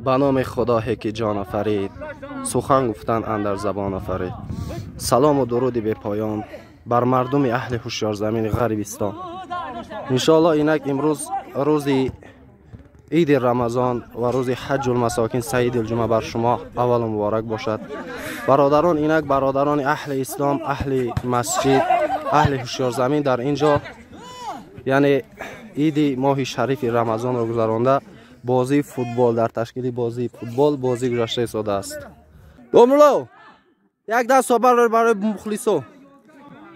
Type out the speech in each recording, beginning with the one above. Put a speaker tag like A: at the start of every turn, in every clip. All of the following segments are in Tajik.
A: Ба номи Худое ки ҷон офарид, сухан гуфтан андар забон офарид. Салому дуруди бепоён бар мардуми аҳли ҳушёрзамини Ғарибистон. Иншоаллоҳ инак имрӯз рӯзи иди Рамазон ва рӯзи ҳаҷҷулмасокин Саидулҷумъа бар шумо аввалу муборак бошад. Бародарон, инак бародарони аҳли ислом, аҳли масҷид, аҳли ҳушёрзамин дар ин ҷо яъне иди моҳи шарифи Рамазонро гузаронда бозии футбол дар ташкили бозии футбол бозӣ гузашта истодааст. Домло, як даст барои мухлисо.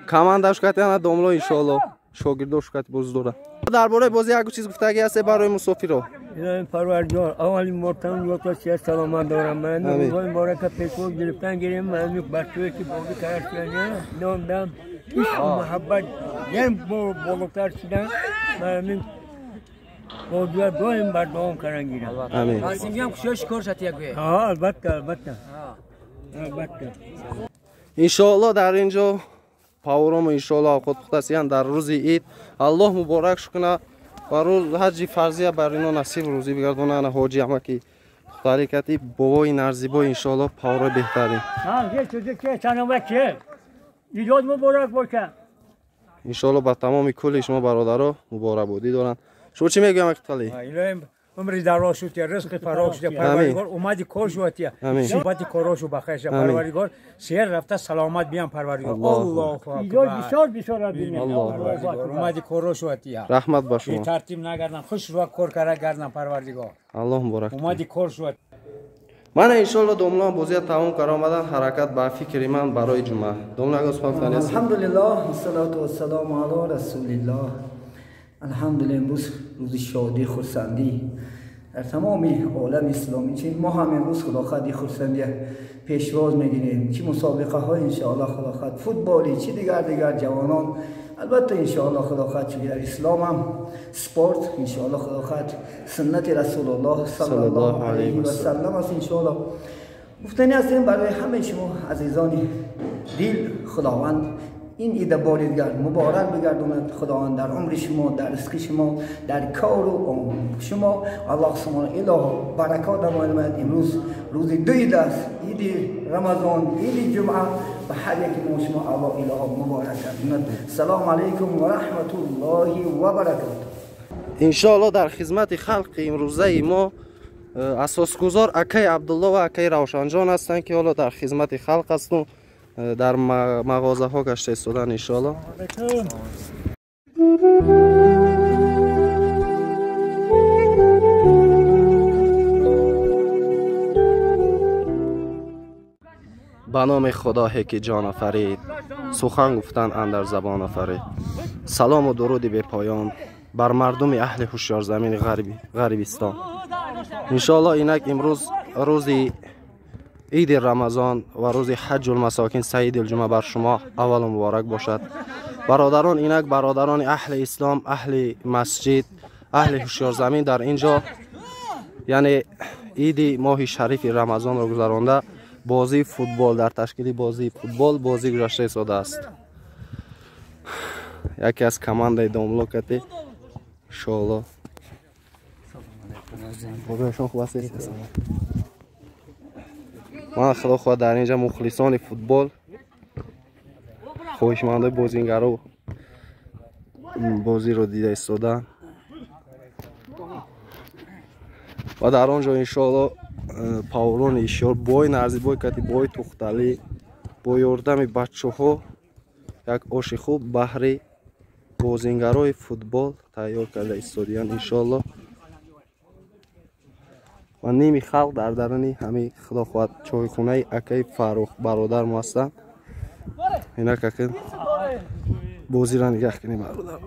A: Командаш катяна домло иншоалло шогирдош кат боз дора. Дар бораи бозӣ як чиз гуфтагӣ ҳасте барои мусофиро?
B: Илоҳи Парвардигор, аввалин мортам ёто сиҳат саломат дорам. Ман рӯзҳои муборака пешвоз гирифтан гирем. Ман бачаҳое ки бозӣ карданд, нондам ишқу муҳаббат ям болотар шудан. Ман бозиҳо доим бардавом кардан гирам.
A: Амин.
C: Қасимҷон кушоиш кор шад як гӯе.
B: Ҳа, албатта, албатта. Албатта.
A: Иншоаллоҳ дар ин ҷо паворому иншоаллоҳ авқот пухтасиян дар рӯзи ид. Аллоҳ муборак кунад ва рӯз ҳаҷи фарзия бар ино насиб рӯзӣ бигардонад. Ана ҳоҷи амаки пухтарӣ кати бобои нарзибой иншоаллоҳ паворои беҳтарин.
B: Идод муборак бошад.
A: Иншоаллоҳ ба тамоми кулли шумо бародаро муборакбодӣ доранд. Шумо чӣ мегӯям Акитали?
D: Илоҳим умри дароз шуд, ризқи фароғ шуд, Парвардигор омади кор шуд, сифати корошу бахшад, Парвардигор сер рафта саломат биям, Парвардигор. Аллоҳу акбар.
B: Бисёр бисёр
D: Парвардигор омади коро шуд.
A: Раҳмат ба шумо.
D: Тартиб нагардам, хуш рӯ кор кара гардам, Парвардигор.
A: Аллоҳ муборак.
D: Омади кор шуд.
A: Мана иншоаллоҳ домло бозия тамом кара омадан ҳаракат ба фикри ман барои ҷумъа. Домло агар сухан гуфтани ҳастед?
E: Алҳамдулиллоҳ, вассалоту вассалому ало расулиллоҳ. Алҳамдулиллоҳ, имрӯз рӯзи шодӣ, хурсандӣ дар тамоми олами исломӣ. Чи мо ҳам имрӯз худохоҳ хурсандӣ пешвоз мегирем, чи мусобиқаҳо иншоаллоҳ худохоҳ футболӣ, чи дигар дигар ҷавонон. Албатта иншоаллоҳ худохоҳ чун дар ислом ҳам спорт иншоаллоҳ худохоҳ суннати расулуллоҳ саллаллоҳу алайҳи васаллам аст. Иншоаллоҳ гуфтанӣ ҳастем барои ҳамаи шумо азизони дил, худованд ин ида бори дигар муборак бигардонад. Худованд дар умри шумо, дар ризқи шумо, дар кору шумо Аллоҳ субҳонаҳу илоҳ баракот намояд. Имрӯз рӯзи ду ид аст, иди Рамазон, иди ҷумъа. Ба ҳар яки мо шумо Аллоҳ илоҳ муборак гардонад. Салому алайкум ва раҳматуллоҳи ва баракатуҳ.
A: Иншоаллоҳ дар хизмати халқи имрӯзаи мо асосгузор акаи Абдулло ва акаи Равшанҷон ҳастанд, ки ҳоло дар хизмати халқ ҳастанд, дар мағозаҳо гашта истодан иншоаллоҳ. Ба номи Худое ки ҷон офарид, сухан гуфтан андар забон офарид. Салому дуруди бепоён бар мардуми аҳли ҳушёрзамини Ғарибистон. Иншоаллоҳ инак имрӯз рӯзи иди Рамазон ва рӯзи ҳаҷҷулмасокин Саидулҷумъа бар шумо аввалу муборак бошад. Бародарон, инак бародарони аҳли ислом, аҳли масҷид, аҳли ҳушёрзамин дар ин ҷо яъне иди моҳи шарифи Рамазонро гузаронда бозии футбол дар ташкили бозии футбол бозӣ гузашта истодааст. Яке аз командаи домло кати иншоаллоҳ. Бобояшон хуб ҳастед? Ман худо хоҳад дар ин ҷо мухлисони футбол, хоҳишмандои бозингаро бозиро дида истодаанд ва дар он ҷо иншоаллоҳ паврони ишёр бой нарзибой кати бой Тухталӣ бо ёрдами бачаҳо як оши хуб баҳри бозингарои футбол тайёр карда истодиянд иншоаллоҳ. Ва ними халқ дар даруни ҳамин худо хоҳад чойхонаи акаи Фаррух бародар мо ҳастанд. Инак ака бозиро нигаҳ кунем бародар.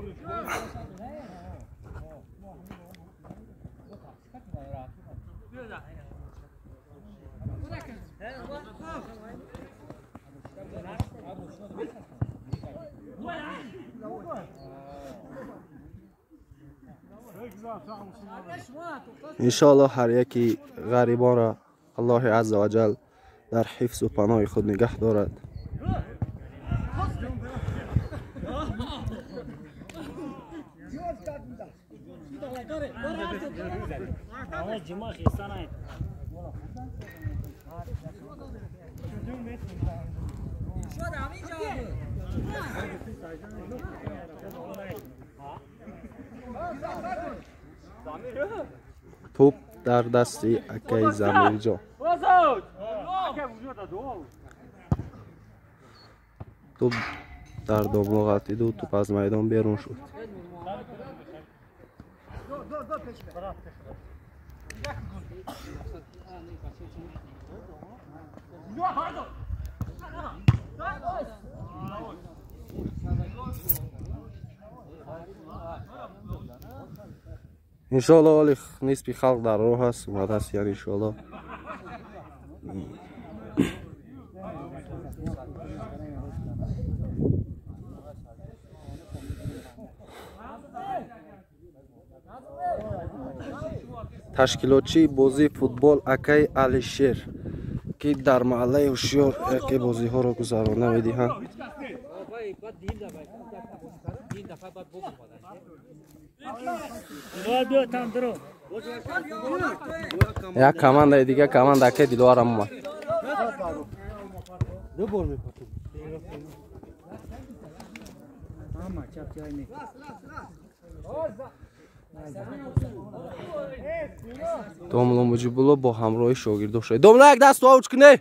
A: Иншоаллоҳ ҳар яки ғарибонро Аллоҳи азза ва ҷал дар ҳифзу паноҳи худ нигаҳ дорад. Топ дар дасти акаи Замирҷон. Топ дар домло ғалтиду туп аз майдон берун шуд. Иншоалло ҳоли нисфи халқ дар роҳ аст, омадааст, яъне иншоалло. Ташкилотчии бозии футбол акаи Алишер, ки дар маҳаллаи Ҳушёр яке бозиҳоро гузаронда медиҳанд. Як командаи дига, команда акаи Диловарам омад. Домло Муҷибулло бо ҳамроҳи шогирдо шуд. Домло, як даст авҷ куне.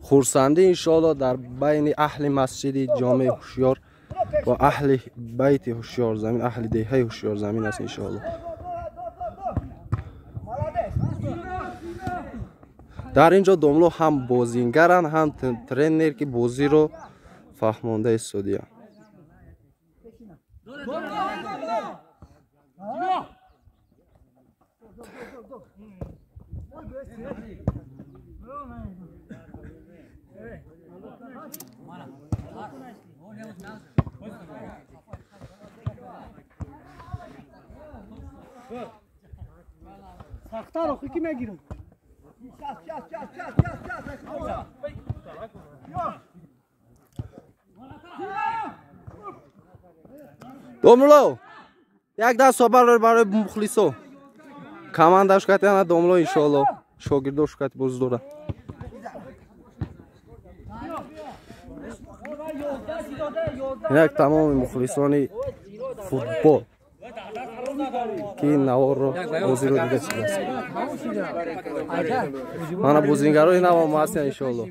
A: Хурсандӣ иншоалло дар байни аҳли масҷиди ҷомеи Ҳушёр ва аҳли байти Ҳушёрзамин, аҳли деҳаи Ҳушёрзамин аст иншоалло. Дар ин ҷо домло ҳам бозингаранд, ҳам тренер, ки бозиро фаҳмонда истодиянд. Домло, як даст барои мухлисо. Командаш кати ана домло иншоалло, шогирдош кати боз дорад. Инак тамоми мухлисони футбол, ки ин наворро бозиро дида шудааст. Мана бозингарои наво мо ҳастем иншоалло.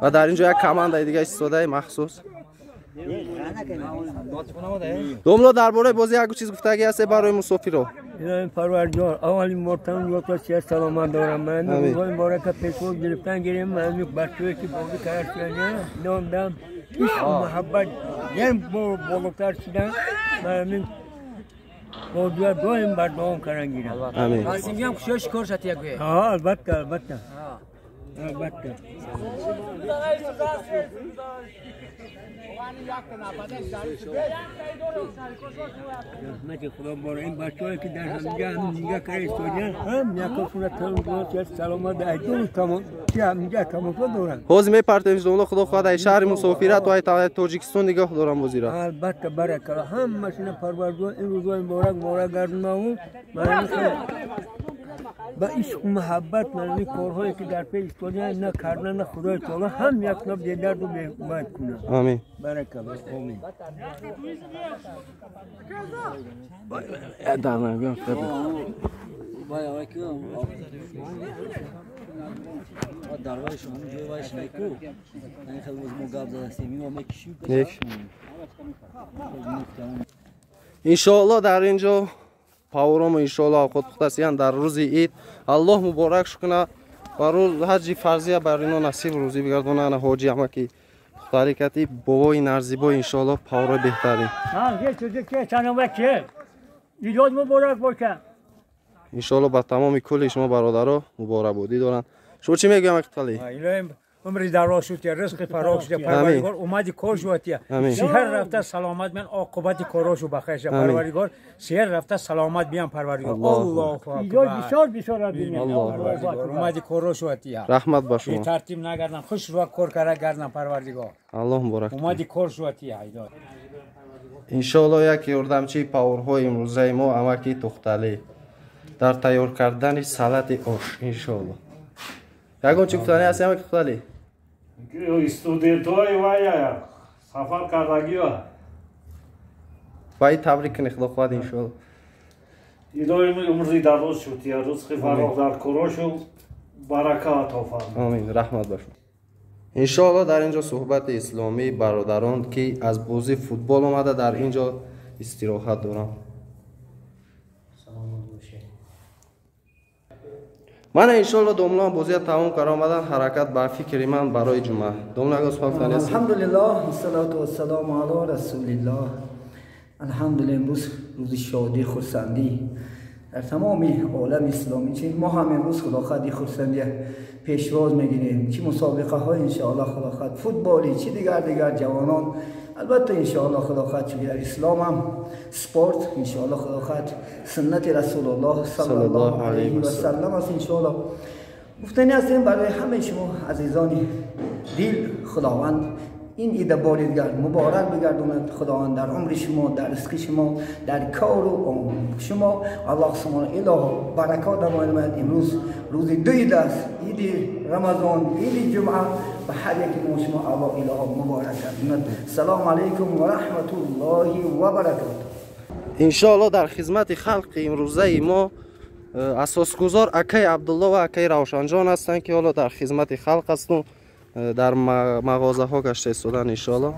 A: Ва дар ин ҷо як командаи дига истодаи махсус. Домло, дар бораи бозӣ як чиз гуфтагӣ ҳасте барои мусофиро?
B: Илоҳи Парвардигор, аввалин мортан ёто сиҳат саломат дорам. Ман рӯзҳои муборака пешвоз гирифтан гирем, ман бачаҳое ки бозӣ карда нондам, ишқу муҳаббат ям болотар шидан, ман бозиҳо доим бардавом кардан гирам.
A: Амин.
C: Қасимҷон кушош кор шад як гӯе.
B: Ҳа, албатта, албатта. Албатта. Раҳмати Худо бор ин бачаҳое ки дар ҳаминҷа ҳаминҷа кара истодиянд, ҳам якошона танҷост саломат айдун тамом чи ҳаминҷа тамошо доранд.
A: Ҳозир мепартем домло, Худо хоҳад ай шаҳри мусофират ва ай Тоҷикистон нигоҳ дорам бозиро.
B: Албатта, баракалло, ҳамашона Парвардигор ин рӯзҳои муборак муборак гардонаву ман ба ишқу муҳаббат ман корҳое ки дар пеш истодиянд на кардан на Худои таоло ҳам якнаб бедарду беумед кунад.
A: Амин.
B: Баракалло, омин.
A: Дар набиям. Иншоалло дар ин ҷо паворому иншоалло авқот пухтасиянд дар рӯзи ид. Аллоҳ муборак шукуна ва рӯз ҳаҷи фарзия бар ино насиб рӯзӣ бигардона. Ана ҳоҷи амаки пухтарӣ кати бобои нарзибой иншоалло паворои беҳтарин. Иншоалло ба тамоми кулли шумо бародаро муборакбодӣ доранд. Шумо чӣ мегӯям, Акитқалӣ?
D: Умри дароз шуд, ризқи фароғ шуд, Парвардигор омади кор шуд, сиҳар рафта саломат ман оқибати корошу бахайр шуд, Парвардигор сиҳар рафта саломат биям, Парвардигор. Аллоҳу акбар.
B: Бисёр бисёр бинем.
D: Парвардигор омади коро шуд.
A: Раҳмат ба шумо.
D: Тартиб нагардам, хуш рӯ кор кара гардам, Парвардигор.
A: Аллоҳ муборак.
D: Омади кор шуд.
A: Иншоалло як ёрдамчии поварҳои имрӯзаи мо амаки Тухталӣ дар тайёр кардани салати ош иншоалло. Ягон чӣ гуфтанӣ ҳаст, амаки Тухталӣ?
F: Студентҳои вая сафар кардагиа.
A: Вай табрик кунӣ, худо хоҳад иншоалло.
F: Илоҳи умри дароз шуд, ризқи фароғ дар корошу барака ато фармояд.
A: Амин. Раҳмат ба шумо. Иншоалло дар инҷо суҳбати исломии бародарон ки аз бозии футбол омада дар инҷо истироҳат доранд. Мана иншоалло домлаам бозия тамом карда омадан, ҳаракат ба фикри ман барои ҷумъа. Домла ягон сухан гуфтанӣ ҳаст?
E: Алҳамдулиллоҳ, вассалоту вассалому ало расулиллоҳ. Алҳамдулиллоҳ, имрӯз рӯзи шодӣ, хурсандӣ дар тамоми олами исломӣ. Чи мо ҳам имрӯз худохоҳ хурсандӣ пешвоз мегирем, чи мусобиқаҳо иншоаллоҳ худохоҳ футболӣ, чи дигар ҷавонон, албатта иншоаллоҳ худохоҳ чун дар ислом ҳам спорт иншоаллоҳ худохоҳ суннати расулуллоҳ саллаллоҳу алайҳи васаллам аст. Иншоаллоҳ гуфтанӣ ҳастем барои ҳамаи шумо азизони дил, худованд ин ида бори дигар муборак бигардонад. Худованд дар умри шумо, дар ризқи шумо, дар кору шумо Аллоҳ субҳонаҳу илоҳ баракот намояд. Имрӯз рӯзи ду ид аст, иди Рамазон, иди ҷумъа. Ба ҳар яки мо шумо Аллоҳ илоҳ муборак гардонад. Салому алайкум ва раҳматуллоҳи ва баракотуҳ.
A: Иншоалло дар хизмати халқи имрӯзаи мо асосгузор акаи Абдулло ва акаи Равшанҷон ҳастанд ки ҳоло дар хизмати халқ ҳастанд, дар мағозаҳо гашта истодан иншоалло.